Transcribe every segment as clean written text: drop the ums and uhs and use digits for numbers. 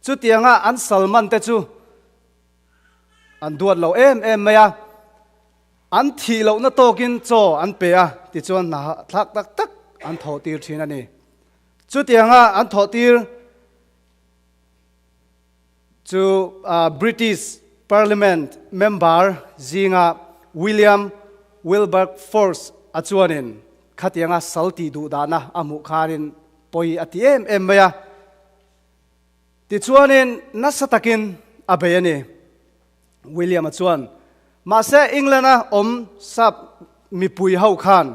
Chutianga an sal man te chu an duat lo em em mai a, an thih lohna tawkin chaw an pe a, tichuan hna thlak tak tak an thawh tir thin a ni. Chutianga an thawh tir chu British Parliament member zinga William Wilberforce a chuanin khatianga sal tih duh dahna a hmuh khanin pawi a ti em em mai a. Tichuanin nasa takin a bei a ni. William-a chuan, Mahse England-a awm sap mipui ho khan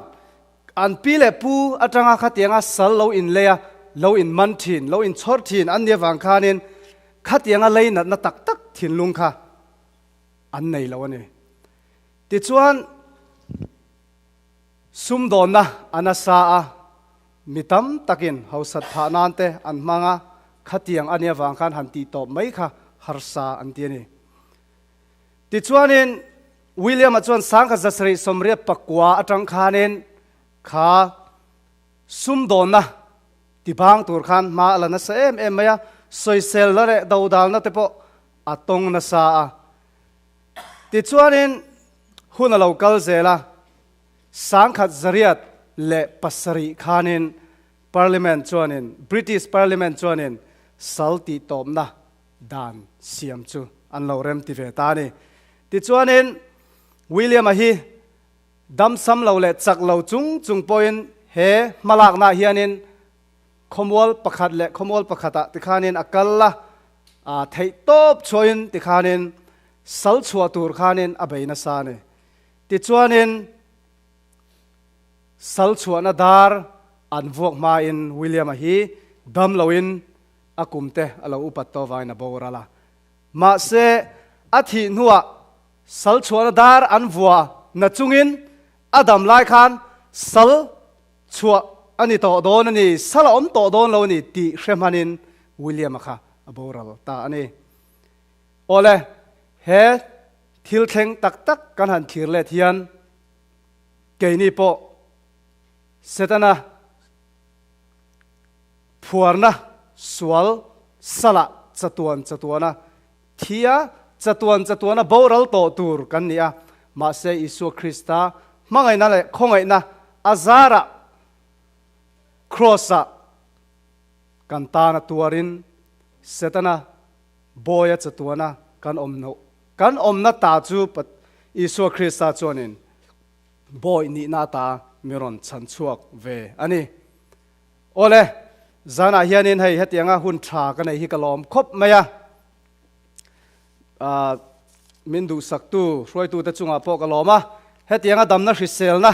an pi leh pu atanga khatianga sal lo inlei a, lo inman thin, lo inchhawr thin an nih avang khanin khatianga lei natna tak tak thinlung kha an nei lo a ni. Tichuan sumdawnna a nasa a, Mi tam takin hausat phah nan te an hmang a, khatiang a nia vang khan han tih tawp mai kha harsa an ti a ni. Tichuanin William-a chuan sangkhat zasarih sawmriat pakua atang khanin kha sumdawnna tibang tur khan hma a la nasa em em mai a, sawiselna leh dodalna te pawh a tawng nasa a. Tichuanin hun a lo kal zel a, Sangkhat zariat leh pasarih khanin Parliament chuanin, British Parliament chuanin sal tih tawpna dan siam chu an lo rem ti ve ta a ni. Tichuanin William-a hi damsam lo leh chak lo chung chung pawhin he hmalaknaah hianin khawmual pakhat leh khawmual pakhatah tikhanin a kal a, theihtawp chhuahin tikhanin sal chhuah tur khanin a bei nasa a ni. Tichuanin, sal chhuahna dar an vuak hmain William-a hi dam loin a kumte a lo upat tawh vangin a boral a. Mahse, a thih hnuah sal chhuahna dar an vua na chungin a dam lai khan sal chhuah a ni tawh dawn a ni, sal a awm tawh dawn lo a ni tih hre hmanin William-a kha a boral ta a ni. Awle, he Thil thleng tak tak kan han thlir let hian keini pawh Setana phuarna sual salah chatuan chatuana thi a, chatuan chatuana boral tawh tur kan ni a, mahse Isua Krista hmangaihna leh khawngaihna a zarah Kraws-ah kan tana tuarin Setana Bawia chatuana kan awm loh. Kan awmna ta chu Isua Krista chuanin bawi nihna ata mi rawn chhan chhuak ve a ni. Awle, zanah hianin hei hetianga hun tha ka nei hi ka lawm khawp mai a. Min duhsaktu hruaitute chungah pawh ka lawm a. Hetianga damna hriselna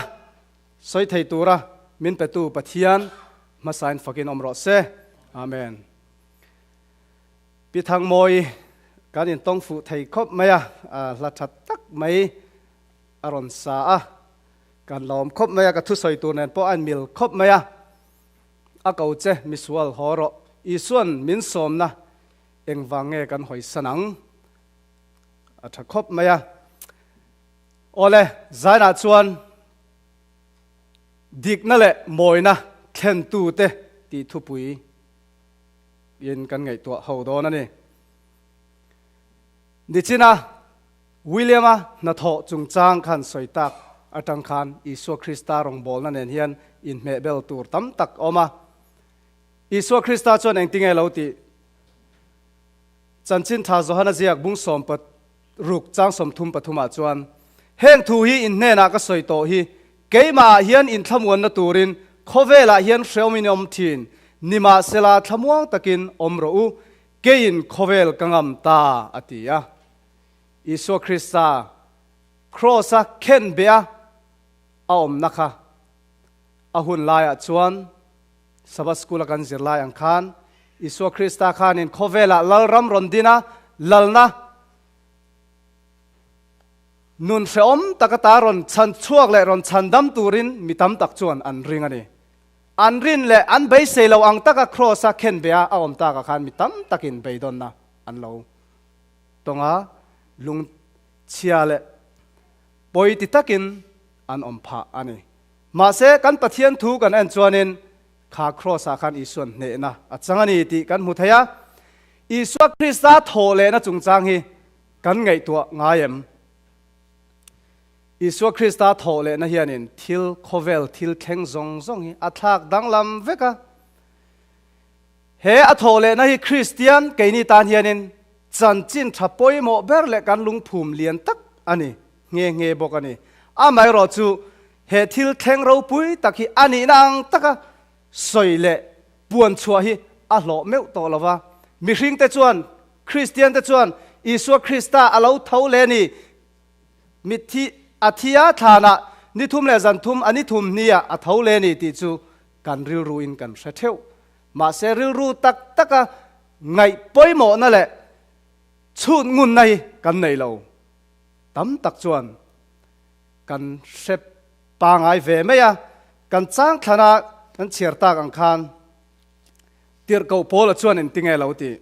sawi thei tura min petu Pathian hmasain fakin awm rawh se. Amen. Pi Thangmawi kan intawng fuh thei khawp mai a, hla tha tak mai a rawn sa a, kan lawm khawp mai a, ka thusawi tur nen pawh a inmil khawp mai a, a ko che misual haw rawh, Isuan min sawmna engvang nge kan hawisan ang? A tha khawp mai a. Awle, zainah chuan dikna leh mawina thlentute tih thupui in kan ngaihtuah ho dawn a ni. Nichina William-a hnathawh chungchang khan sawi tak atang khan Isua Krista rawngbawlna nen hian inhmehbel tur tam tak a awm a. Isua Krista chuan engtinge lo tih? Chanchin Tha Johana ziak bung sawm ruk chang 33 ah chuan, Heng thu hi in hnenah ka sawi tawh hi, keimahah hian inthlamuanna turin khawvelah hian hreawmin i awm thin, nimahsela thlamuang takin awm rawh u, keiin khawvel ka ngam ta, a ti a. Isua Krista Kraws-a khen beh a a awmna kha a hun laiah chuan Sabbath School-a kan zir lai ang khan Isua Krista khanin khawvelah lalram rawn din a, lalna nun hrehawm tak ata rawn chhan chhuak leh rawn chhan dam turin mi tam tak chuan an ring a ni. An rin leh an beisei lo ang taka Kraws-a khen ve a a awm takah khan mi tam takin beidawnna an lo tawng a, lungchhia leh pawi ti takin an awm phah a ni. Mahse, kan Pathian thu kan en chuanin kha Kraws-ah khan Isuan hnehna a chang a ni tih kan hmu thei a. Isua Krista thawh lehna chungchang hi kan ngaihtuah ngai em? Isua Krista thawh lehna hianin thil khawvel thil thleng zawng zawng hi a thlak danglam vek a. He a thawh lehna hi Kristian keini tan hianin chanchin tha pawimawh ber leh kan lungphum lian tak a ni nghe nghe bawk a ni. Amaherawhchu he thil thleng ropui tak hi a nihna ang taka sawi leh puan chhuah hi a hlawh meuh tawh lo va. Mihringte chuan, Kristiante chuan Isua Krista a lo tho leh a ni. Mitthi a thi a, thlanah ni thum leh zan thum a ni thum hniah a tho leh a ni tih chu kan rilruin kan hre theuh. Mahse rilru tak taka ngaih pawimawhna leh chhut ngunna hi kan nei lo. Tam tak chuan kan hre pangai ve mai a, kan chang thlana kan chhiar tak ang khan tirhkoh Paula chuan engtinge lo tih?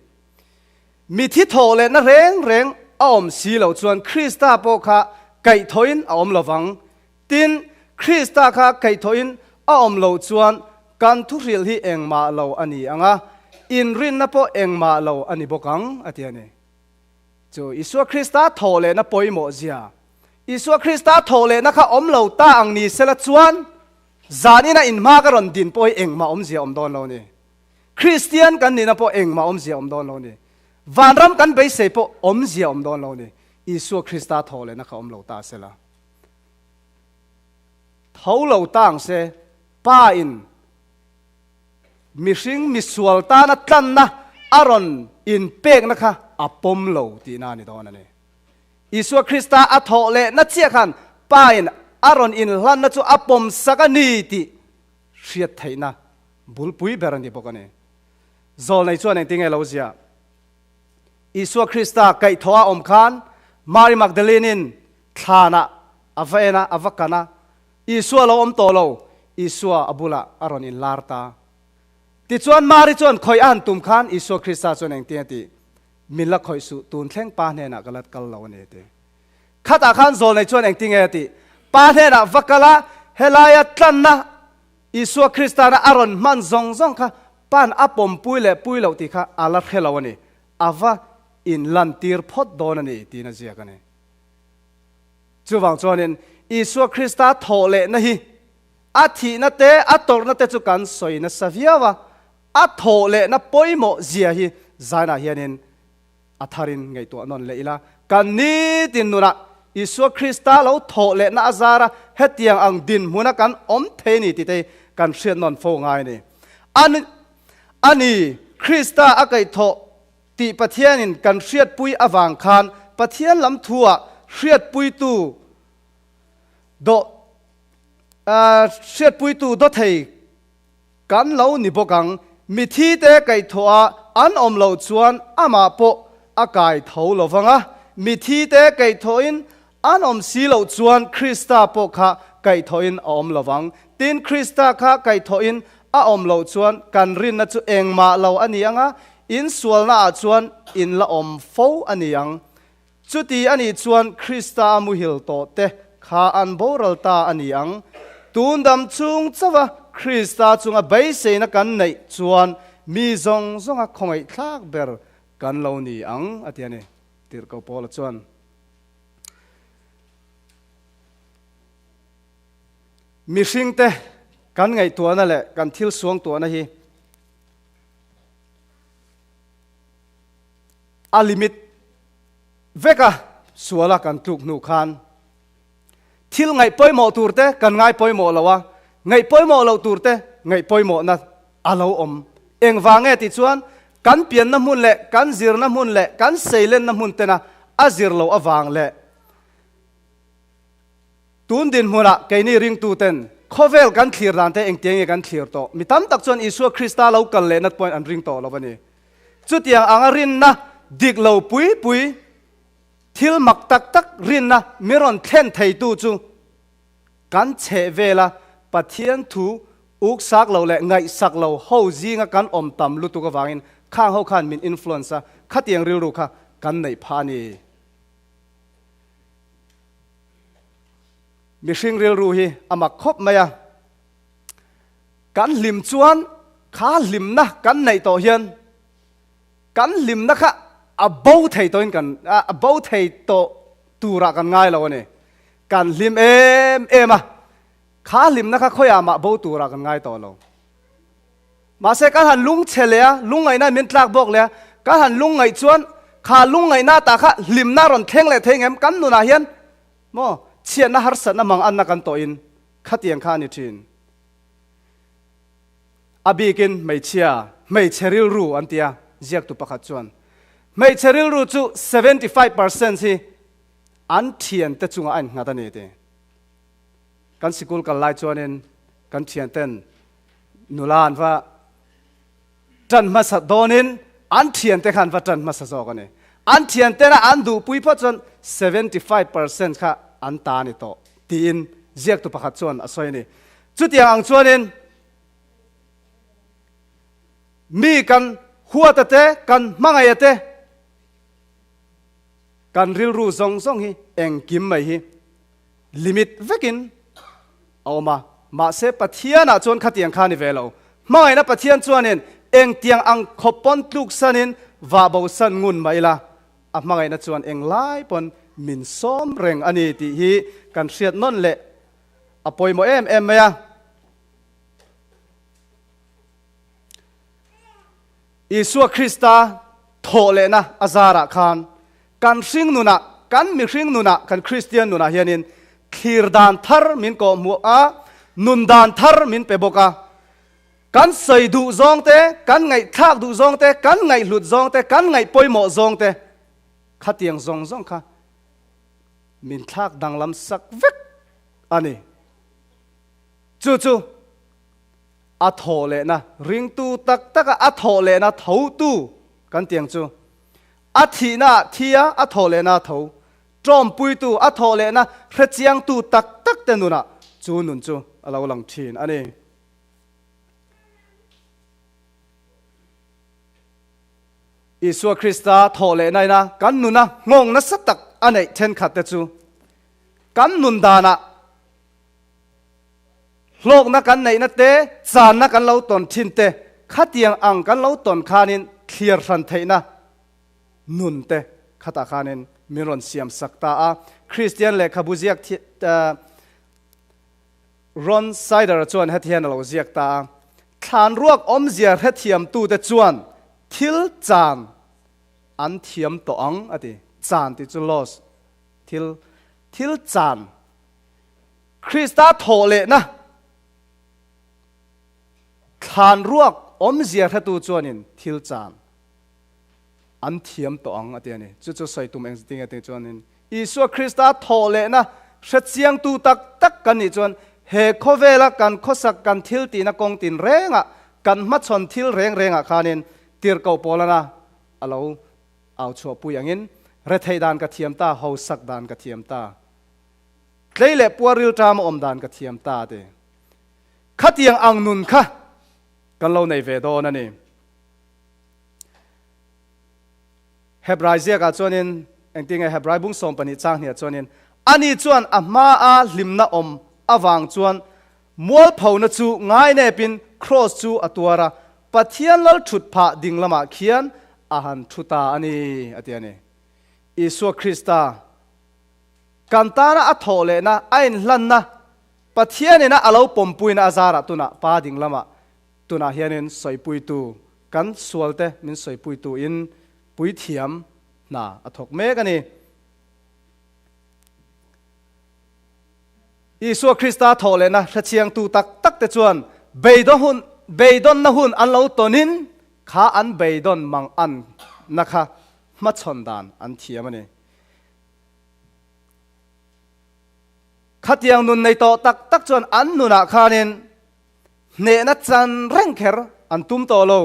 Mithi thawh lehna reng reng a awm si loh chuan Krista pawh kha kaihthawhin a awm lovang. Tin, Krista kha kaihthawhin a awm loh chuan kan thuhrilh hi engmah lo a ni ang a, inrinna pawh engmah lo a ni bawk ang, a ti a ni. Chu Isua Krista thawh lehna pawimawh zia. Isua Krista thawh lehna kha awm lo ta ang ni sela chuan zanina inhma ka rawn din pawh hi engmah awmzia awm dawn lo a ni. Kristian kan nihna pawh engmah awmzia awm dawn lo ni. Vanram kan beisei pawh awmzia awm dawn lo ni. Isua Krista thaw lehna kha awm lo ta sela. Tho lo ta ang se, Pa in mihring misual tana tlanna a rawn inpekna kha a pawm lo tihna a ni dawn a ni. Isua Krista a thawh lehna chiah khan Pa in a rawn inhlanna chu a pawm sak a ni tih hriat theihna bulpui ber a ni bawk a ni. Zawlnei chuan engtin nge lo ziah? Isua Krista kaihthawh a awm khan Mary Magdalene-in thlanah a va en a, a va kan a. Isua lo awm tawh lo, Isua a bulah a rawn inlar ta. Tichuan Mary chuan khawih a han tum khan Isua Krista chuan engtin a tih? Min la khawih suh, tun thleng Pa hnenah ka la kal lo a ni a ti. Khatah khan zawlnei chuan engtin nge a tih? Pa hnenah va kal a, helaia tlanna Isua Kristana a rawn hman zawng zawng kha pan a pawmpui leh pui loh tih kha a la hre lo a ni. A va inlantir phawt dawn a ni tiin a ziak a ni. Chuvang chuanin Isua Krista thawh lehna hi a thihna te, a tawrhna te chu kan sawi nasa viau a, a thawh lehna pawimawh zia hi zainah hianin A tharin ngaihtuah nawn leh ila, kan nitin nunah Isua Krista lo thawh lehna a zara hetiang ang dinhmuna kan awm thei a ni tih te hi kan hriat nawn fo ngai a ni. Ani, ani, Krista a kaihthawh tih Pathianin kan hriatpui avang khan Pathian lam thuah hriatpuitu dawh, hriatpuitu dawthei Kan lo ni bawk ang, mithite kaihthawh a an awm loh chuan amah pawh a kai tho lo vang a, mithite kaihthawhin an awm si loh chuan Krista pawh kha kaihthawhin a awm lo vang. Tin, Krista kha kaihthawhin a awm loh chuan kan rinna chu engmah lo a ni ang a, in sualnaah chuan in la awm fo a ni ang. Chuti a nih chuan Krista a muhil tawh te kha an boral ta a ni ang. Tun dam chung chauha Krista chunga beiseina kan neih chuan mi zawng zawnga khawngaihthlak ber kan lo ni ang, a ti a ni. Tirhkoh Paula chuan. Mihringte kan ngaihtuahna leh kan thil suangtuahna hi A limit vek a, suala kan tluk hnu khan thil ngaih pawimawh tur te kan ngai pawimawh lo a, ngaih pawimawh loh tur te ngaih pawimawhna a lo awm. Engvang nge tih chuan kan pianna hmun leh kan zirna hmun leh kan seilenna hmun tena a zir loh avang leh tun dinhmunah keini ringtuten khawvel kan thlir dan te engtiang nge kan thlir tawh? Mi tam tak chuan Isua Krista lo kal leh nat pawhin an ring tawh lo a ni. Chutiang anga rinna dik lo pui pui, thil mak tak tak rinna min rawn thlen theitu chu kan chheh vela Pathian thu uksak lo leh ngaihsak lo ho zinga kan awm tam lutuk avangin khang ho khan min influence a, khatiang rilru kha kan neih phah a ni. Mihring rilru hi a mak khawp mai a. Kan hlim chuan kha hlimna kan neih tawh hian kan hlimna kha a bo thei tawhin kan a bo thei tawh turah kan ngai lo a ni. Kan hlim em em a, kha hlimna kha khawiah mah bo turah kan ngai tawh lo. Mahse kan han lungchhe leh a, lungngaihna min tlak bawk leh a, kan han lungngaih chuan kha lungngaihna tah kha hlimna rawn thleng leh thei ngem kan nunah hian maw chhiatna harsatna mang anna kan tawhin khatiang kha a ni thin. A bikin hmeichhia, hmeichhe rilru an ti a, ziaktu pakhat chuan hmeichhe rilru chu 75% hi an thiante chungah a innghat a ni ti. Kan sikul kal lai chuanin kan thianten nula an va tan hmasa dawnin an thiante kha an va tan hmasa zawk a ni. An thiantena an duhpui phawt chuan 75% kha an ta a ni tawh tiin ziaktu pakhat chuan a sawi a ni. Chutiang ang chuanin mi kan huata te, kan hmangaih te, kan rilru zawng zawng hi engkim mai hi limit vekin a awm a, mahse Pathianah chuan khatiang kha a ni ve lo. Hmangaihna Pathian chuanin engtiang ang khawp pawn tluksanin vah bosan ngun mah ila, a hmangaihna chuan englai pawn min sawm reng a ni tih hi kan hriat nawn leh a pawimawh em em mai a. Isua Krista thawh lehna a zarah khan kan hring nunah, kan mihring nunah, kan Kristian nunah hianin thlir dan thar min kawhhmuh a, nun dan thar min pe bawk a. Kan sawi duh zawng te, kan ngaihthlak duh zawng te, kan ngaihhlut zawng te, kan ngaih pawimawh zawng te khatiang zawng zawng kha min thlak danglam sak vek a ni. Chu chu a thawh lehna, ringtu tak taka a thawh lehna thotu kan tiang chu. A thihna ah thi a, a thawh lehna a tho. Ṭawmpuitu, a thawh lehna hrechiangtu tak tak te nunah chu nun chu a lo lang ṭhin a ni. Isua Krista thawh lehna ina kan nuna nghawng nasa tak a neih ṭhenkhat te chu kan nun danah Hlawkna kan neihna te, channa kan lo tawn thin te, khatiang ang kan lo tawn khanin thlir hran theihna nun te khatah khanin min rawn siam sak ta a. Kristian lehkhabu ziak Ron Sider chuan heti hian a lo ziak ta a, Thlanruak awmzia hrethiamtute chuan thil chan an thiam tawh ang a ti. Chan tih chu loss, thil, thil chan. Krista thawh lehna thlan ruak awmzia hretu chuanin thil chan an thiam tawh ang a ti a ni. Chu chu sawi tum eng tinge tih chuanin Isua Krista thawh lehna hre chiangtu tak tak kan nih chuan he khawvela kan khawsak kan thil tihna kawng tin rengah kan hmachhawn thil reng rengah khanin tirhkoh pawlana a lo au chhuahpui angin retheih dan ka thiam ta, hausak dan ka thiam ta. Tlei leh puar rilṭam a awm dan ka thiam ta ti. Khatiang ang nun kha kan lo nei ve dawn a ni. Hebrai ziakah chuanin engtin nge Hebrai bung 12 chang hniah chuanin ani chuan a hmaa hlimna awm avang chuan mualphona chu ngainepin kraws chu a tuar a, Pathian lal ṭhut phah ding lamah khian a han ṭhu ta a ni a ti a ni. Isua Krista. Kan tana a thawh lehna, a inhlanna, Pathianina a lo pawmpuina a zarah tunah Pa ding lamah tunah hianin sawipuitu, kan sualte min sawipuituin puithiam hna a thawk mek a ni. Isua Krista thawh lehna hrechiangtu tak takte chuan beidawn hun, beidawnna hun an lo tawnin kha an beidawn mang anna kha hmachhawn dan an thiam a ni. Khatiang nun nei tawh tak tak chuan an nunah khanin hnehna chan reng kher an tum tawh lo.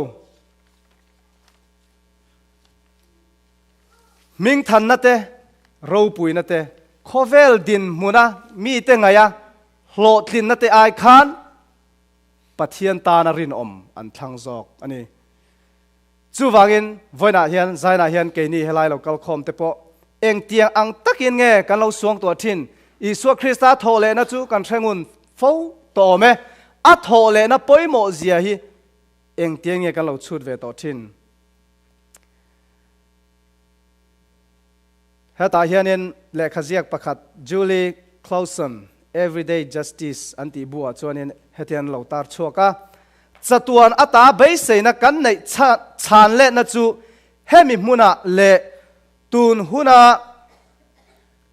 Hmingthanna te, ropuina te, khawvel dinhmuna mite ngaiha hlawhtlinna te ai khan Pathian tana rinawm an thlang zawk a ni. Chuvangin, vawiinah hian, zainah hian keini helai lo kal khawm te pawh engtiang ang takin nge kan lo suang tuah thin? Isua Krista thawh lehna chu kan hre ngun fo tawh awm e. A thawh lehna pawimawh zia hi engtiang nge kan lo chhut ve tawh thin? Hetah hianin lehkha ziak pakhat Julie Clauson Everyday Justice an tih buah chuanin hetiang an lo tar chhuak a, Chatuan ata beiseina kan neih chhan lehna chu hemi hmunah leh tun huna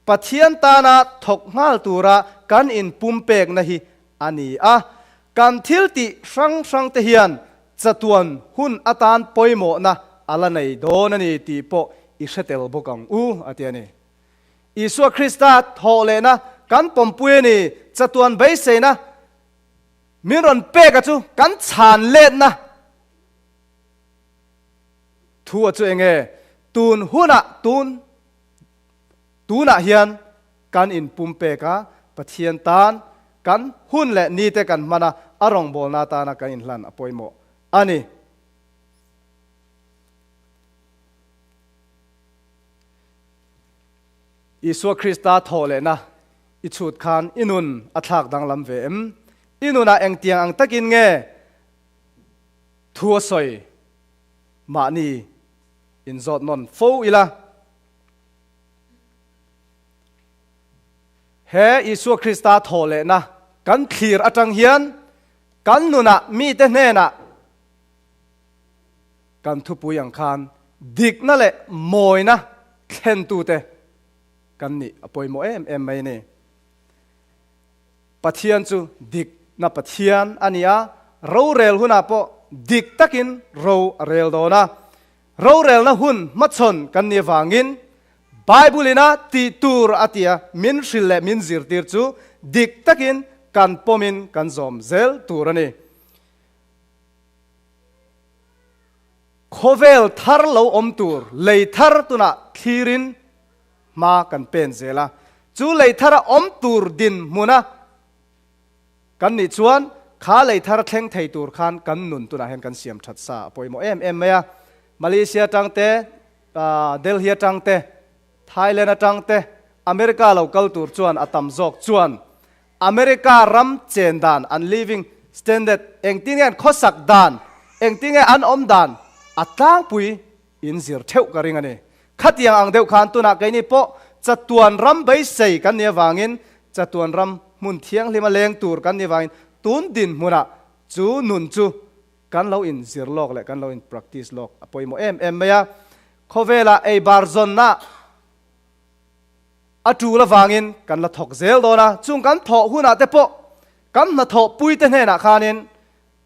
Pathian tana thawk nghal tura kan inpumpekna hi a ni a. Kan thil tih hrang hrangte hian chatuan hun atan pawimawhna a la nei dawn a ni tih pawh i hre tel bawk ang u, a ti a ni. Isua Krista thawh lehna kan pawmpui a ni, chatuan beiseina min rawn peka chu kan chhan letna thu a chu eng nge? Tun hunah tun tunah hian kan inpumpek a, Pathian tan kan hun leh nite kan hman a, a rawngbawlna atana kan inhlan a pawimawh a ni. Isua Krista thawh lehna i chhut khan i nun a thlak danglam ve em? I nunah engtiang ang takin nge thu a sawi mahni inzawt nawn fo ila? He Isua Krista thawh lehna kan thlir atang hian kan nunah mite hnenah Kan thupui ang khan dikna leh mawina thlentute kan nih a pawimawh em em mai a ni. Pathian chu dikna Pathian a ni a, rorel hunah pawh dik takin ro a rel dawn a. Rorelna hun hmachhawn kan nih avangin Bible-ina tih tur a tia min hrilh leh min zirtir chu dik takin kan pawmin kan zawm zel tur a ni. Khawvel thar lo awm tur lei thar tunah thlirin hma kan pen zel a, chu lei thara awm tur dinhmuna kan nih chuan kha lei thar thleng thei tur khan kan nun tunah hian kan siam that sa a pawimawh em em mai a. Malaysia atang te, Delhi atang te, Thailand atang te, America lo kal tur chuan a tam zawk chuan America ram chen dan, an living standard, engtin nge an khawsak dan, engtin nge an awm dan a tlangpui in zir theuh ka ring a ni. Khatiang ang deuh khan tunah keini pawh chatuan ram beisei kan nih avangin, chatuan ram hmun thianghlima leng tur kan nih avangin tun dinhmunah chu nun chu kan lo in zir lawk leh kan lo in practice lawk a pawimawh em em mai a. Khawvelah ei bar zawnna A tul avangin kan la thawk zel dawn a, chung kan thawh hunah te pawh kan hnathawh puite hnenah khanin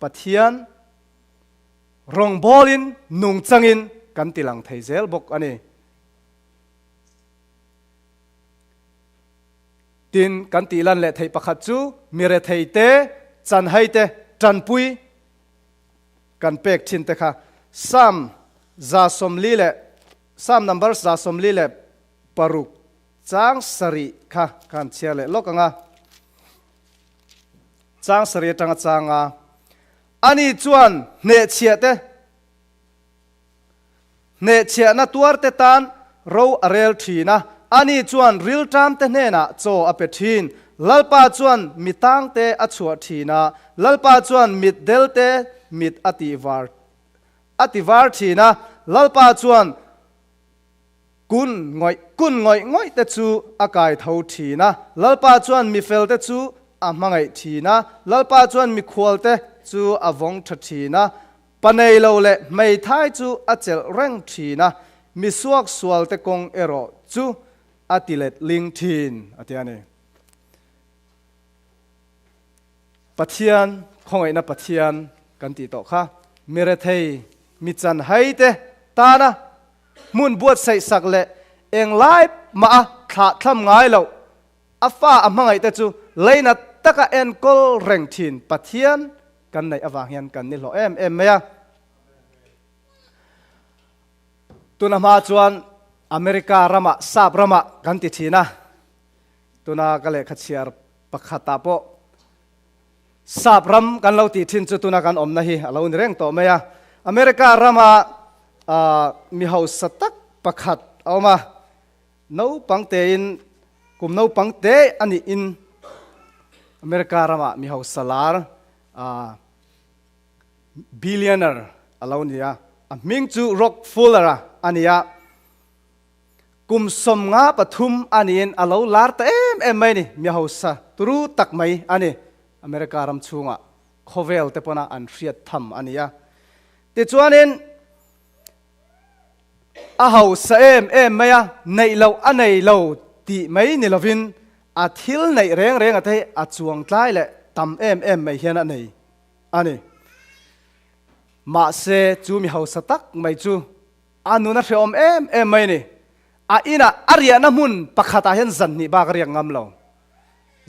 Pathian rawngbawlin nungchangin kan ti lang thei zel bawk a ni. Tin, kan tih lan leh theih pakhat chu mi rethei te, chanhai te tanpui kan pek thin te kha Psalm 140 leh Psalm number 146 chang sarih kha ka han chhiar leh lawk ang a. Chang sarih atanga chang a, ani chuan hnehchhiah te, hnehchhiahna tuar te tan ro a rel thin a, ani chuan rilṭam te hnenah chaw a pe thin. Lalpa chuan mi tang te a chhuah thin a, Lalpa chuan mit del te mit a tihvar a tivar thin a, Lalpa chuan Kun ngawih kun ngawih ngawih te chu a kai tho thin a, Lalpa chuan mi fel te chu a hmangaih thin a, Lalpa chuan mikhual te chu a vawng tha thin a, pa nei lo leh hmeithai chu a chelh reng thin a, mi suak sual te kawng erawh chu a ti let ling thin, a ti a ni. Pathian, khawngaihna Pathian kan tih tawh kha, mi rethei, mi chanhai te tana Hmun buatsaih sak leh englai mah a thlah thlam ngai loh, a fa a hmangaih te chu leinat taka enkawl reng thin Pathian kan neih avang hian kan ni hlawh em em mai a. Tuna hma chuan America ramah sap ramah kan ti thin a, tuna ka lehkha chhiar pakhatah pawh Sap ram kan lo tih thin chu tuna kan awmna hi a lo ni reng tawh mai a. America rama mi hausa tak pakhat a awm a, naupang tein kum naupang te a nih in America rama mi hausa lar billionaire a lo ni a, a hming chu Rock Fuller a ni a. Kum 53 a niin a lo lar ta em em mai a ni, mi hausa turu tak mai a ni. America ram chhungah khawvel te pawna an hriat tham a ni a. Tichuanin a hausa em em mai a, neih loh a nei lo tih mai ni lovin a thil neih reng reng a te hi a chuang tlai leh tam em em mai hian a nei a ni. Mahse chu mi hausa tak mai chu A nun a hrehawm em em mai a ni. A inah a riahna hmun pakhatah hian zan hnih bak a riak ngam lo.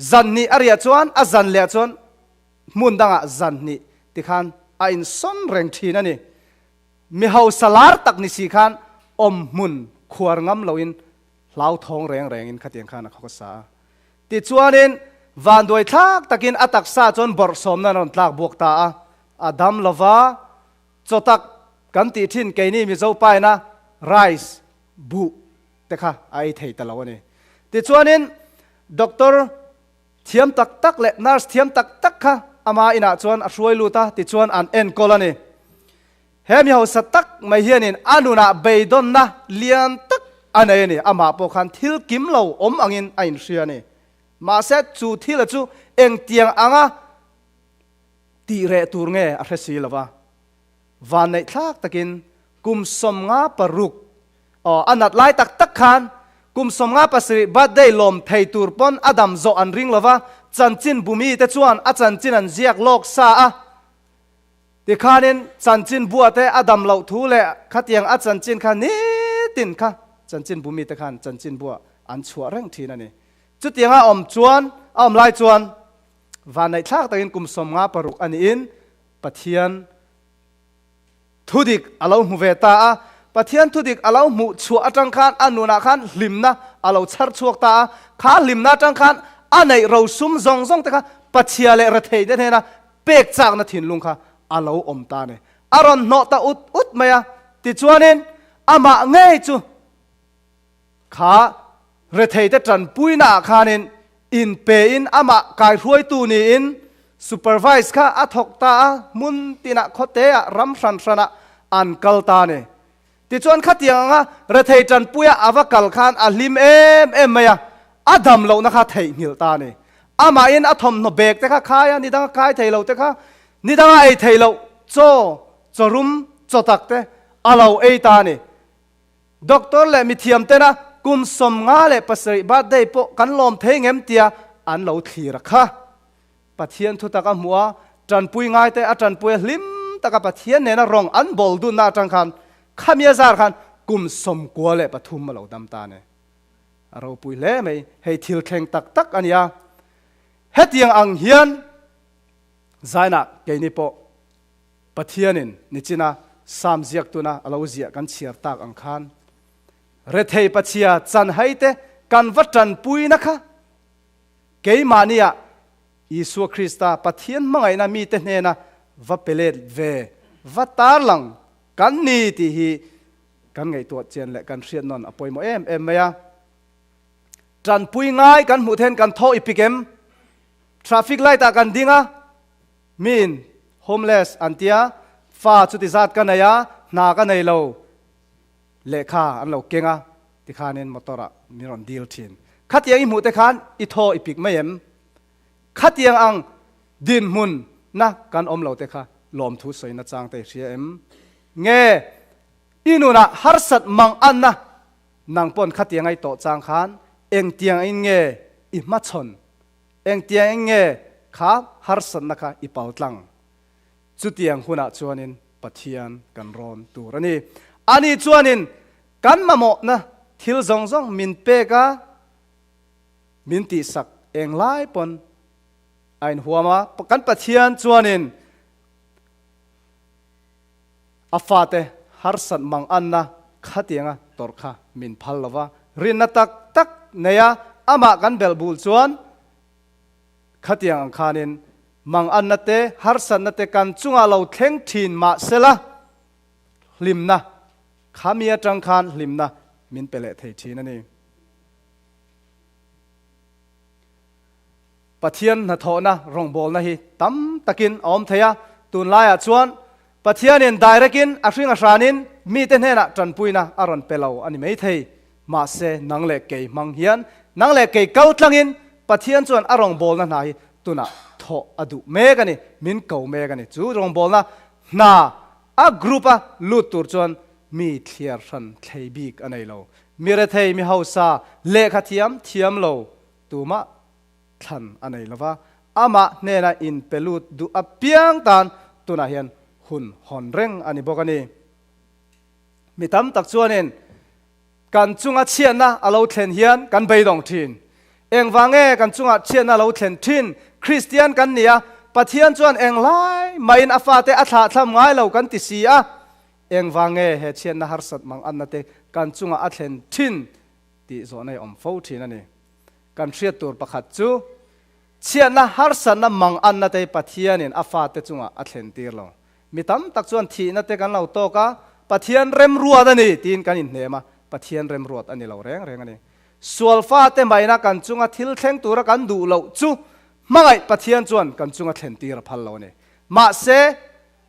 Zan hnih a riah chuan a zan leh chuan hmun dangah zan hnih tikhan a insawn reng thin a ni. Mi hausa lar tak ni si khan awm hmun khuar ngam loin hlauthawng reng rengin khatiang khan a khawsa a. Tichuanin vanduai thlak takin a taksa chuan bawrhsawmna an rawn tlak buak ta a, a dam lova, Chaw tak kan tih thin keini Mizo paina rice, buh, te kha a ei thei ta lo a ni. Tichuanin doctor thiam tak tak leh nurse thiam tak tak kha ama inah chuan a hruai lut a, tichuan an enkawl a ni. He mi hausa tak mai hianin a nunah beidawnna lian tak a nei a ni. Amah pawh khan thil kim lo awm angin a inhria a ni. Mahse chu thila chu engtiang anga Tih reh tur nge a hre si lo va, vanneih thlak takin kum 56 aw a nat lai tak tak khan kum 57 birthday lawm thei tur pawn a dam zawh an ring lo va, chanchin bumi te chuan a chanchin an ziak lawk sa a, tikhanin chanchin bua te a dam loh thu leh khatiang a chanchin kha nitin kha chanchin bumi te khan chanchin bua an chhuah reng thin a ni. Chutianga a awm chuan a awm lai chuan Vanneih thlak takin kum 56 a niin Pathian thudik a lo hmu ve ta a. Pathian thudik a lo hmuh chhuah atang khan a nunah khan hlimna a lo chhar chhuak ta a. Kha hlimna atang khan a neih rosum zawng zawng te kha Pachhia leh rethei te hnena pek chakna thinlung kha a lo awm ta a ni. A rawn hnawh ta ut ut mai a. Tichuanin amah ngei chu Kha retheite tanpuina ah khanin inpe in amah kaihruaitu niin supervise kha a thawk ta a, hmun tinah khawte ah ram hran hran ah an kal ta a ni. Tichuan khatiang anga rethei tanpuia a va kal khan a hlim em em mai a, a dam lohna kha theihnghilh ta a ni. Amahin a thawmhnaw bag te kha khai a, nidanga kai thei lo te kha, nidanga ei thei loh chaw, chawrum, chaw tak te a lo ei ta a ni. Doctor leh mithiam tena kum 57 birthday pawh kan lawm thei ngem tia an lo thlir a kha. Pathian thutak a hmuh a, tanpui ngaite a tanpui a hlim taka Pathian nena rawng an bawl dunna atang khan khami a zar khan kum 93 a lo dam ta a ni. A ropui hle mai, hei thil thleng tak tak a nia. Hetiang ang hian Zainah keini pawh Pathianin nichina Sam ziaktuna a lo ziah kan chhiar tak ang khan, Rethei Pachhia chanhaite kan va tanpuina kha keimahniah Isua Krista Pathian hmangaihna mite hnena va pe let ve, va tarlang kan ni tih hi kan ngaihtuah chian leh kan hriat nawn a pawimawh em em mai a. Tanpui ngai kan hmuh then kan thaw i pik em? Traffic light ah kan ding a. Miin homeless an tia, fa chuti zat ka nei a, hna ka nei lo, lehkha an lo keng a, tikhanin motor ah min rawn dil thin. Khatiang i hmuh te khan i thaw i pik mai em? Khatiang ang dinhmun na kan awm lo te kha lawmthu sawina chang te i hria em? Nge i nunah harsat mang anna nang pawn khatiang a i tawh chang khan engtiang in nge i hmachhawn? Engtiang eng nge kha harsatna kha i pal tlang? Chutiang hunah chuanin Pathian kan rawn tur a ni. Ani chuanin kan mamawhna thil zawng zawng min pek a, min tihsak eng lai pawn a inhuam a. Kan Pathian chuanin a fate harsat mang anna khatianga tawrh kha min phal lo va, rinna tak tak neia amah kan belh bul chuan khatiang ang khanin mang anna te, harsatna te kan chungah lo thleng thin mah sela hlimna khami atang khan hlimna min pe leh thei thin a ni. Pathian hnathawhna rawngbawlna hi tam takin a awm thei a, tunlaiah chuan Pathianin direct-in a hring a hranin mite hnenah tanpuina a rawn pe lo a ni mai thei. Mahse, nang leh kei hmang hian, nang leh kei kal tlangin Pathian chuan a rawngbawlna hna hi tunah thawh a duh mek a ni, min ko mek a ni. Chu rawngbawlna hna a group a lut tur chuan mi thliar hran thlei bik a nei lo. Mi rethei, mi hausa, lehkha thiam, thiam lo tumah thlan a nei lo va, amah hnena inpe lut duh apiang tan tunah hian hun hawn reng a ni bawk a ni. Mi tam tak chuanin kan chunga chhiatna a lo thlen hian kan beidawng thin. Engvang nge kan chungah chhiatna a lo thlen thin? Kristian kan ni a, Pathian chuan englai mahin a fate a thlahthlam ngai lo kan ti si a. Engvang nge he chhiatna harsat mang anna te kan chungah a thlen thin tih zawhna hi awm fo thin a ni. Kan hriat tur pakhat chu, chhiatna harsatna mang anna te hi Pathianin a fate chungah a thlen tir lo. Mi tam tak chuan thihna te kan lo tawk a, Pathian remruat a ni tiin kan inhnem a, Pathian remruat a ni lo reng reng a ni. Sual fate maina kan chunga thil thleng tura kan duh loh chu hmangaih Pathian chuan kan chunga thlen tir a phal lo a ni. Mahse,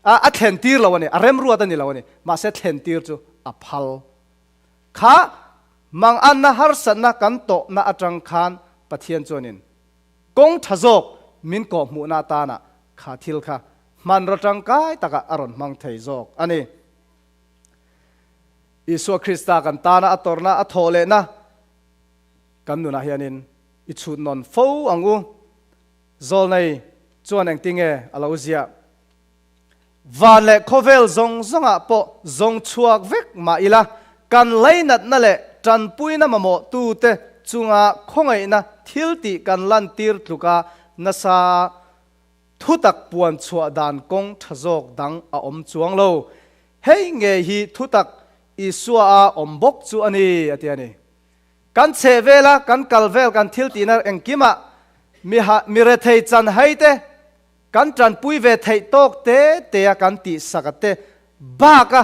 a thlen tir lo a ni, a remruat a ni lo a ni. Mahse, thlen tir chu a phal. Kha manganna harsatna kan tawhna atang khan Pathian chuanin kawng tha zawk min kawhhmuhna atana kha thil kha hmanraw tangkai takah a rawn hmang thei zawk a ni. Isua Krista kan tana a tawrhna, a thawh lehna kan nunah hianin i chhut nawn fo ang u. Zawlnei chuan engtinge a lo ziah? Van leh khawvel zawng zawngah pawh zawng chhuak vek mah ila, kan lainatna leh tanpuina mamawhtute chunga khawngaihna thiltih kan lantir tluka nasa Thutak puan chhuah dan kawng tha zawk dang a awm chuang lo. Hei ngei hi thutak Isua a awm bawk chu a ni, a ti a ni. Kan chheh vela kan kal vel kan thil tihna engkimah mi ha mi rethei chan hai te, kan tanpui ve theih tawk te te a kan tih sak a te bak a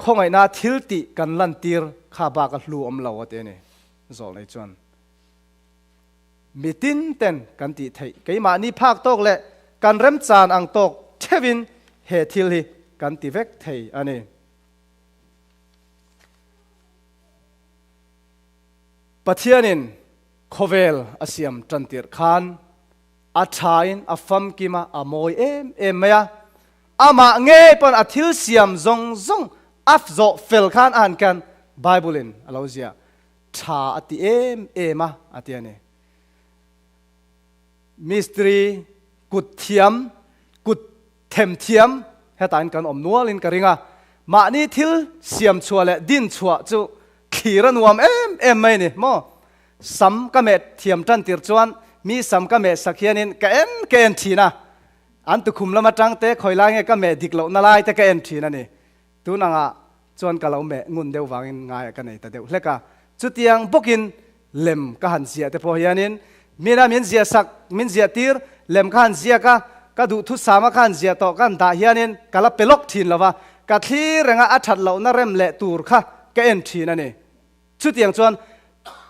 khawngaihna thil tih kan lantir kha bak a hlu awm lo a ti a ni. Zawlnei chuan. Mi tin ten kan tih theih keimahni phak tawk leh kan remchan ang tawk theuhin he thil hi kan ti vek thei a ni. Pathianin khawvel a siam tan tirh khan a thain a famkim a, a mawi em em mai a. Amah ngei pawn a thil siam zawng zawng a zawh fel khan a han kan Bible-in a lo ziah. Tha a ti em em a, a ti a ni. Mistiri kut thiam, kut them thiam hetain kan awm nualin ka ring a. Mahni thil siam chhuah leh din chhuah chu thlir a nuam em em mai a ni maw? Sam ka meh thiam tan tir chuan mi sam ka meh sak hianin ka en ka en thin a. An tukhum lam atang te khawi lai nge ka meh dik lohna lai te ka en thin a ni. Tun angah chuan ka lo meh ngun deuh vangin ngaiah ka nei ta deuh hlek a. Chutiang bawkin lem ka han ziah te pawh hianin mina min ziah sak, min ziah tir, lem ka han ziak a, ka duhthusama ka han ziah tawh ka han dah hianin ka la pe lawk thin lo va, ka thlir renga a that lohna rem leh tur kha ka en thin a ni. Chutiang chuan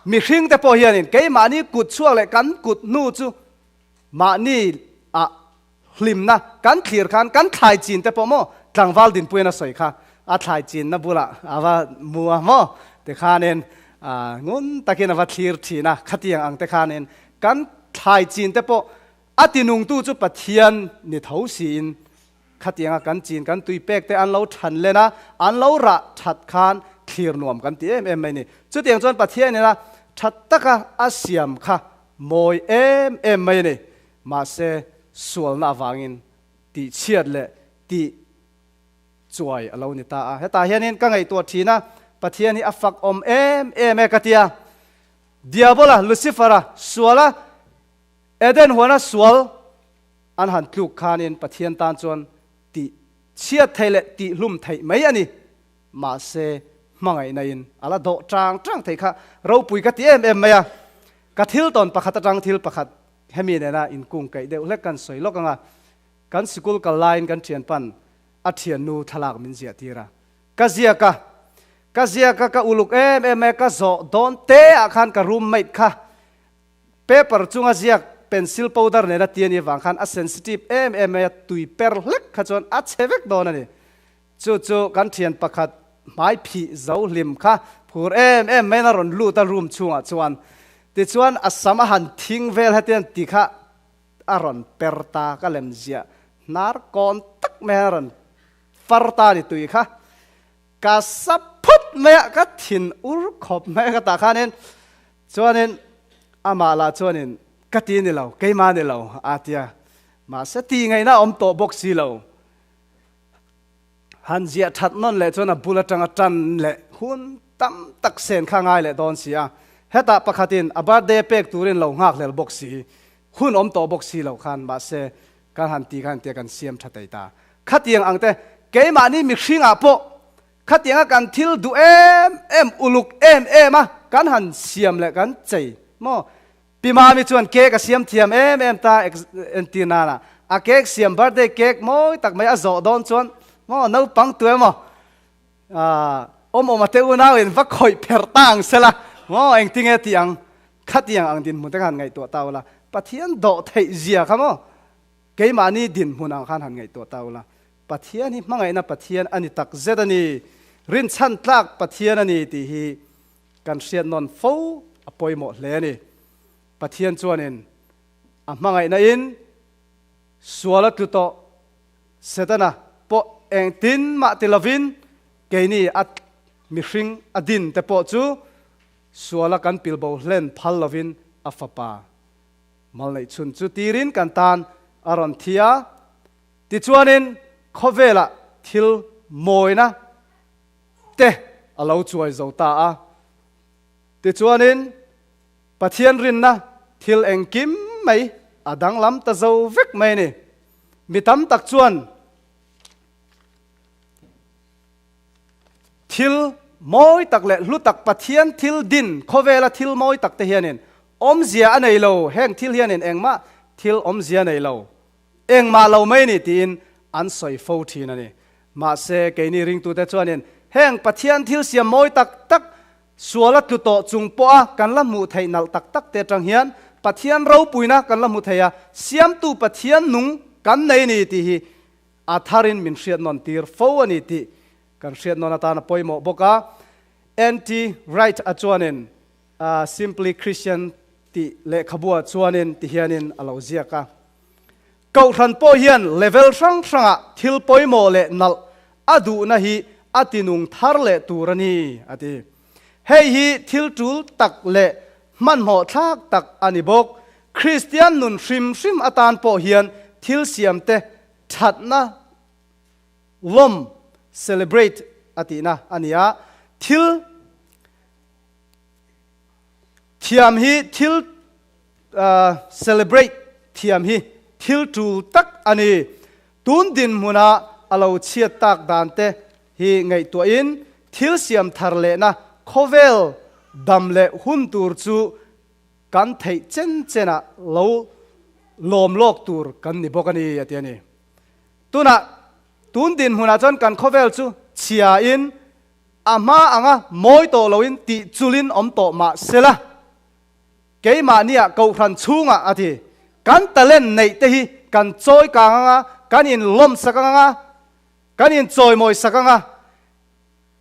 mihring te pawh hianin keimahni kut chhuak leh kan kut hnu chu mahni ah Hlimna kan thlir khan kan thlai chin te pawh maw tlangval dinpuiin a sawi kha a thlai chinna bulah a va mu a maw tikhanin ngun takin a va thlir thin a, khatiang ang te khanin kan thlai chin te pawh a tinungtu chu Pathian ni tho siin khatianga kan chin kan tui pek te an lo than len a, an lo rah that khan thlir nuam kan ti em em mai ni. Chutiang chuan Pathianin a that taka a siam kha mawi em em mai a ni. Mahse, sualna avangin tih chhiat leh tih chuai a lo ni ta a. Hetah hianin ka ngaihtuah thin a, Pathian hi a fak awm em em e ka ti a. Diabola, Lucifer-a, suala Eden huana sual an han tluk khanin Pathian tan chuan tih chhiat theih leh tih hlum theih mai a ni. Mahse, hmangaihna-in a la dawh tang tang theih kha ropui ka ti em em mai a. Ka thil tawn pakhat atang thil pakhat Hemi nena inkung kaih deuh hlek kan sawi lawk ang a, kan sikul kal laiin kan thianpan a thiannu thlalak min ziah tir a, ka ziak a, ka ziak a, ka uluk em em e, ka zawh dawn te ah khan ka roommate kha paper chunga ziak pencil powder nena ti a nih avang khan a sensitive em em mai a, tui per hlek kha chuan a chhe vek dawn a ni. Chu chu kan thian pakhat. hmai phih zo hlim kha phur em em maiin a rawn lut a room chhungah chuan. Tichuan a sam a han thing vel hetiang ti kha a rawn per ta ka lem ziah hnar kawn tak mai a rawn far ta ni tui kha ka sa phut mai a ka thin ur khawp mai a ka tah khanin chuanin amah lah chuanin ka ti ni lo keimah ni lo a tia mahse ti ngaihna a awm tawh bawk si lo. Han ziah that nawn leh chuan a bul atanga tan leh hun tam tak sen kha ngai leh dawn si a. Hetah pakhatin a birthday pek turin lo nghak hlel bawk si, hun awm tawh bawk si lo khan mahse kan han ti khan tia kan siam tha thei ta. Khatiang ang te keimahni mihringah pawh khatianga kan thil duh em em uluk em em a kan han siam leh kan chei maw? Pi Mami chuan cake a siam thiam em em ta entir nana a cake siam birthday cake mawi tak mai a zawh dawn chuan maw naupang tu emaw awm awm a te unau in va khawih pherh ta ang sela maw engtinge tih ang khatiang ang dinhmun te kha han ngaihtuah ta ula Pathian dawh theih zia kha maw keimahni dinhmun ang khan han ngaihtuah ta ula Pathian hi hmangaihna Pathian a ni tak zet a ni rinchhan tlak Pathian a ni tih hi Kan hriat nawn fo a pawimawh hle a ni. Pathian chuanin a hmangaihna in sual a tlu tawh Setana pawh engtin mah ti lovin keini a mihring a din te pawh chu suala kan pilbo hlen phal lovin a fapa mal neih chhun chu tirin kan tan a rawn thi a. Tichuanin khawvelah thil mawina te a lo chuai zo ta a. Tichuanin, Pathian rinna thil engkim mai a danglam ta zo vek mai a ni. Mi tam tak chuan thil mawi tak leh hlu tak Pathian thil din khawvela thil mawi tak te hianin awmzia a nei lo, heng thil hianin engmah thil awmzia a nei lo. Engmah lo mai ni tiin an sawi fo thin a ni. Mahse, keini ringtute chuanin heng Pathian thil siam mawi tak tak, sual a tlu tawh chung pawha kan la hmuh theih nalh tak tak te atang hian Pathian ropuina kan la hmu thei a, Siamtu Pathian nung kan nei ni tih hi a tharin min hriat nawn tir fo a ni tih kan hriat nawn atan a pawimawh bawk a. NT Wright a chuanin Simply Christian tih lehkhabuah chuanin ti hianin a lo ziak a. Kohhran pawh hian level hrang hrangah thil pawimawh leh nalh a duhna hi a tinung thar leh tur a ni, a ti. Hei hi thil tul tak leh hmanhmawh thlak tak a ni bawk. Kristian nun hrim hrim atan pawh hian thil siamte thatna lawm, celebrate, a tihna a ni a. Thil Thiam hi thil celebrate thiam hi thil tul tak a ni. Tun dinhmuna a lo chhiat tak dan te hi ngaihtuahin thil siam thar lehna khawvel dam leh hun tur chu kan theih chen chenah lo lawm lawk tur kan ni bawk a ni a ti a ni. Tunah tun dinhmunah chuan kan khawvel chu chhiain A hma anga mawi tawh loin tih chulin awm tawh mah sela, keimahniah kohhran chhungah a ti. Kan talent neih te hi kan chawi kang anga, kan inlawm sak anga, kan inchawimawi sak anga,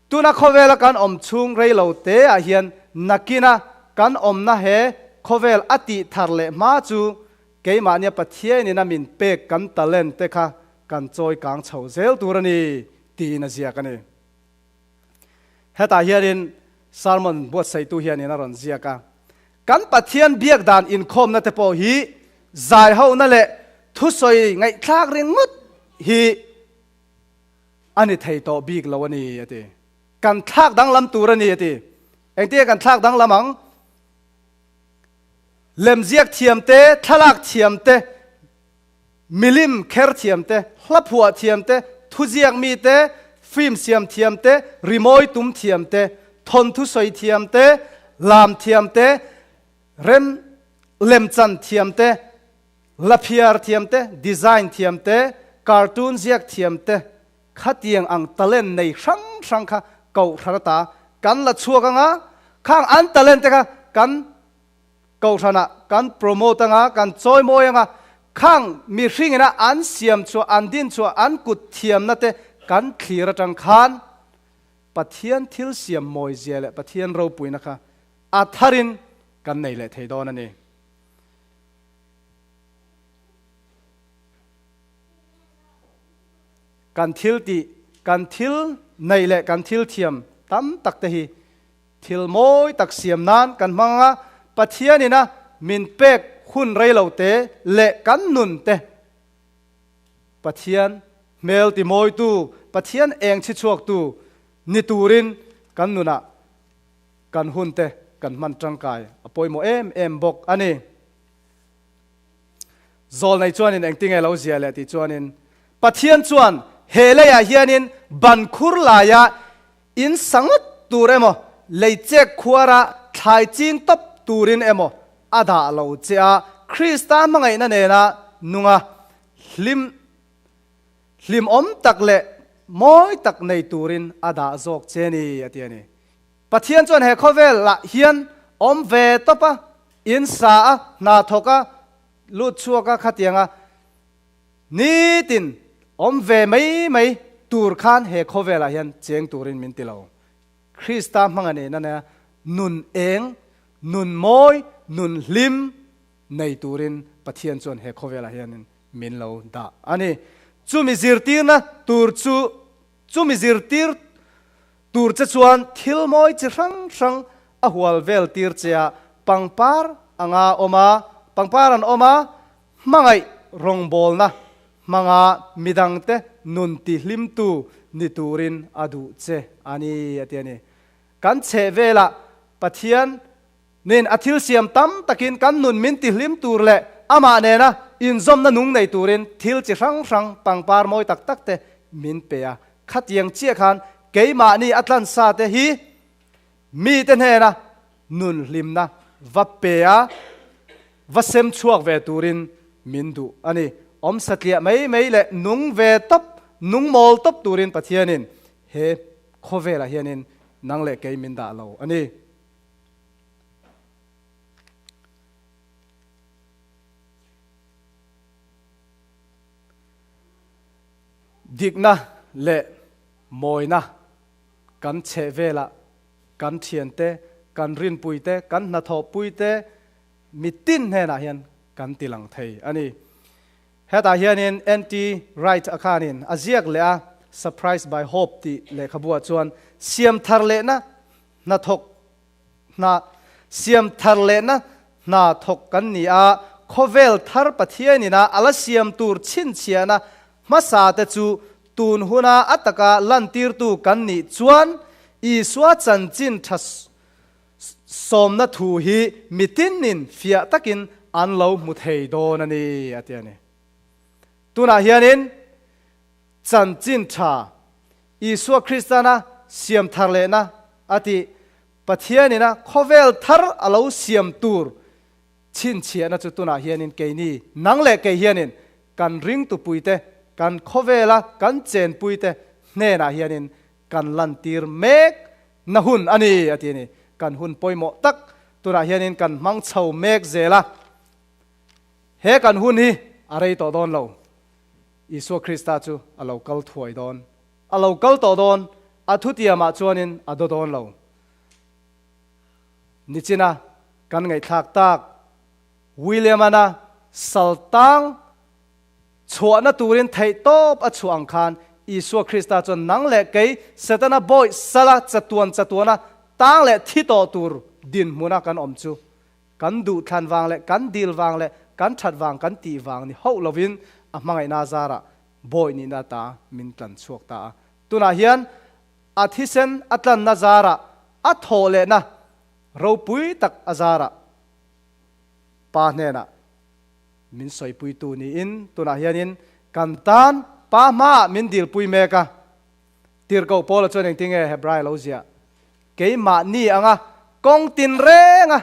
tuna khawvela kan awm chhung rei lo te ah hian nakina kan awmna he khawvel a tih thar leh hma chu keimahnia Pathianin a min pek kan talent te kha kan chawi kang chho zel tur a ni tiin a ziak a ni. Hetah hianin sermon buatsaihtu hianin a rawn ziak a, Kan Pathian biak dan inkhawmna te pawh hi zaihona leh thusawi ngaihthlak ringawt hi a ni thei tawh bik lo a ni, a ti. Kan thlak danglam tur a ni, a ti. Engtinge kan thlak danglam ang? Lemziak thiam te, thlalak thiam te, Milim kher thiam te, hla phuah thiam te, thuziak mi te, film siam thiam te, rimawi tum thiam te, thawnthu sawi thiam te, lam thiam te, rem lemchan thiam te, laphiar thiam te, design thiam te, cartoon ziak thiam te, khatiang ang talent nei hrang hrang kha kohhran ata kan la chhuak anga, khang an talent te kha kan Kohhranah kan promote anga, kan chawimawi anga, khang mihringina an siam chhuah, an din chhuah, an kut thiamna te kan thlir atang khan Pathian thil siam mawi zia leh Pathian ropuina kha a tharin kan nei leh thei dawn a ni. Kan thil tih, kan thil neih leh kan thil thiam tam tak te hi thil mawi tak siam nan kan hmang a, Pathianin a min pek hun rei lo te leh kan nun te Pathian hmel ti mawitu, Pathian eng chhi chhuaktu ni turin kan nunah kan hun te kan hman tangkai a pawimawh em em bawk a ni. Zawlnei chuanin engtinge lo zia leh tih chuanin Pathian chuan he leiah hianin ban khur laia in sa ngawt tur emaw, lei chek khuara thlai ching tawp turin emaw a dah lo che a, Krista hmangaihna nena nunga hlim hlimawm tak leh mawi tak nei turin a dah zawk che ni, a ti a ni. Pathian chuan he khawvel ah hian awm ve tawp a, in sa a, hna thawk a, lut chhuak a, khatiang a nitin awm ve mai mai tur khan he khawvel ah hian cheng turin min ti lo. Krista hmanga nena nena nun eng, nun mawi, nun hlim nei turin Pathian chuan he khawvel ah hianin min lo dah a ni. Chumi zirtirna tur chu, chumi zirtir Tur che chuan thil mawi chi hrang hrang a hual vel tir che a, pangpar anga awm a, pangpar an awm a, hmangaih rawngbawlna hmanga midangte nun tihlimtu ni turin a duh che a ni, a ti a ni. Kan chheh velah Pathian nen a thil siam tam takin kan nun min tihlim tur leh amah nena inzawmna nung nei turin thil chi hrang hrang pangpar mawi tak tak te min pe a. Khatiang chiah khan keimahni a tlansa te hi mite hnena nun hlimna va pe a, va sem chhuak ve turin min duh a ni. Awm satliah mai mai leh nung ve tawp, nung mawl tawp turin Pathianin he khawvelah hianin nang leh kei min dah lo a ni. Dikna leh mawina kan chheh velah kan thiante, kan rinpuite, kan hnathawhpuite mitin hnenah hian kan ti lang thei a ni. Hetah hianin NT Wright a khanin a ziak leh a Surprised by Hope tih lehkhabuah chuan siam thar lehna hnathawk hna siam thar lehna hna thawk kan ni a, khawvel thar Pathianina a la siam tur chhinchhiahna hmasa te chu tun huna a taka lantirtu kan nih chuan Isua chanchin tha sawmna thu hi mitinin fiah takin an lo hmu thei dawn a ni, a ti a ni. Tunah hianin chanchin tha Isua Kristana siam thar lehna a tih Pathianina khawvel thar a lo siam tur chhinchhiahna chu tunah hianin keini, nang leh kei hianin kan ringtupuite, kan khawvela kan chenpuite hnenah hianin kan lantir mek na hun a ni, a ti a ni. Kan hun pawimawh tak tunah hianin kan hmang chho mek zel a, he kan hun hi a rei tawh dawn lo. Isua Krista chu a lo kal thuai dawn. A lo kal tawh dawn, a thutiamah chuanin a do dawn lo. Nichina kan ngaihthlak tak William-ana saltang chhuahna turin theihtawp a chhuah ang khan Isua Krista chuan nang leh kei Setana bawih sala chatuan chatuana tang leh thi tawh tur dinhmuna kan awm chu Kan duhthlan vang leh kan dil vang leh kan that vang kan tih vang ni hauh lovin a hmangaihna zarah bawi nihna ata min tlan chhuak ta a. Tunah hian a thisen a tlanna zarah a thawh lehna ropui tak a zarah Pa hnenah min sawipuitu niin tunah hianin kan tan Pa hmaah min dilpui mek a. Tirhkoh Paula chuan engtinge Hebrai lo ziah? Keimahni anga kawng tinrenga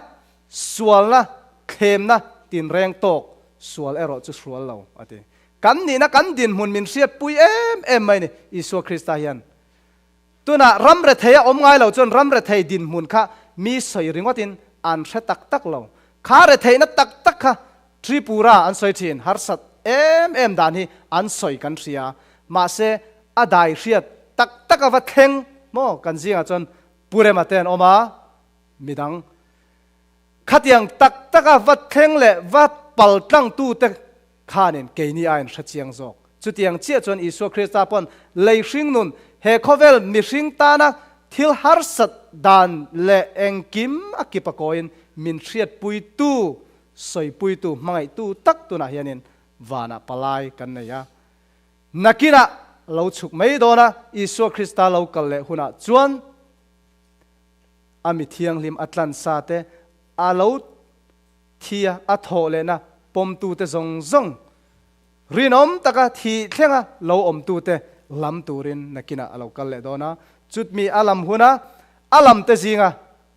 sualna thlemna tinreng tawk sual erawh chu hrual lo, a ti. Kan nihna kan dinhmun min hriatpui em em mai ni Isua Krista hian. Tunah ram rethei a awm ngai lo chuan ram rethei dinhmun kha mi sawi ringawtin an hre tak tak lo. Kha retheihna tak tak kha Tripura an sawi thin, harsat em em dan hi an sawi kan hria. Mahse a dai hriat tak tak ava thleng. Maw kan zingah chuan Pu Rema te an awm a, midang khatiang tak taka va thleng leh va pal tlangtute khanin keini aiin hre chiang zawk. Chutiang chiah chuan Isua Krista pawn lei hring nun, he khawvel mihring tana thil harsat dan leh engkim a kip a kawiin min hriatpuitu, sawipuitu, hmangaihtu tak tunah hianin vanah palai kan nei a. Nakinah lo chhuk mai dawn a, Isua Krista lo kal leh hunah chuan a mi thianghlim a tlansa te, a lo thi a, a thawh lehna pawmtute zawng zawng rinawm taka thih thlenga lo awmtute lam turin nakinah a lo kal leh dawn a. Chutmi a lam huna a lamte zinga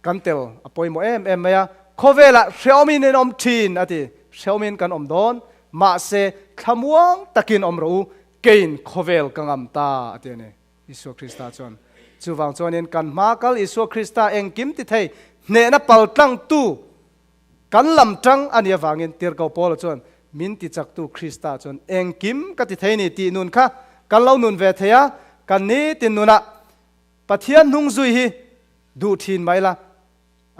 kan tel a pawimawh em em mai a, khawvelah hrehawmin in awm thin a ti, hrehawmin kan awm dawn, mahse thlamuang takin awm rawh u, keiin khawvel ka ngam ta a ti a ni. Isua Krista chuan. Chuvang chuanin kan hma kal Isua Krista engkim ti thei hnehna paltlangtu kan lam tang a nih avangin Tirhkoh Paula chuan min tichaktu Krista chuan engkim ka ti thei ni tih nun kha kan lo nun ve thei a, kan nitin nunah Pathian hnung zui hi duh thin mai la,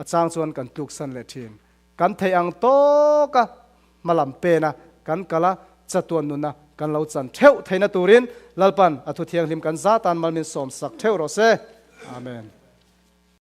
a chang chuan kan tluksan leh thin. Kan theih ang tawka hmalam pena kan kal a, chatuan nuna kan lo chan theuh theihna turin Lalpan a thu thianghlim kan zatan malmin sawmsak theuh rawh se. Amen.